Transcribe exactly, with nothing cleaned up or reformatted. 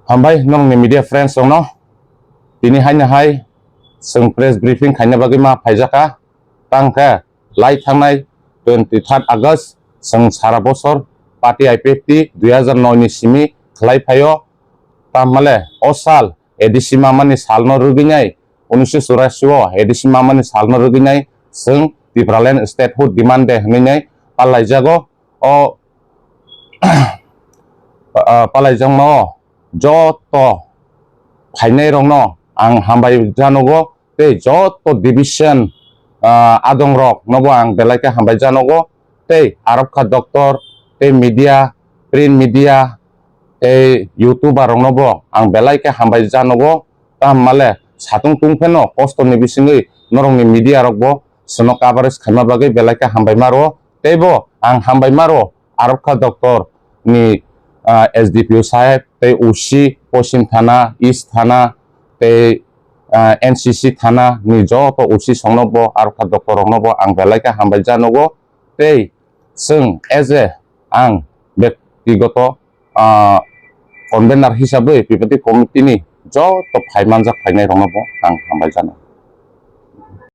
Hambai norokni media friends rokno, tini haino hai chwng press briefing khaina bagwi ma phaijakha. Tangkhe lai thangnai twenty third August chwng sara bosor party I P F T dui hazar noi ni simi khlai phaio. Tamale o sal A D C mamani salno rwgwinai, unnish churashi o A D C mamani salno rwgwinai chwng Tipraland statehood demand de hwnwi nai palaijago. O ah, palaijakma o joto phainairokno ang hambai janogo, tei joto division, ah, adongroknobo ang belai khe hambai janogo, tei arokha doctor, tei media, print media, tei youtuber roknobo ang belai khe hambai janogo. Tamo male satung tungpheno kostoni bisingwi norokni media rokbo chwngno coverage khaima bagwi belai khe hambai maro, teibo ang hambai maro. Arokha doctor ni, ah, S D P O saheb, tei O C Poschim Thana, East Thana, tei, ah, N C C Thana ni joto O C songno bo, arokha doctor rokno bo ang belai khe hambai janogo. Tei chwng as a ang bektigoto, ah, convener hisabwi P P T committee ni joto phai manjak phainai rokno bo ang hambai janogo.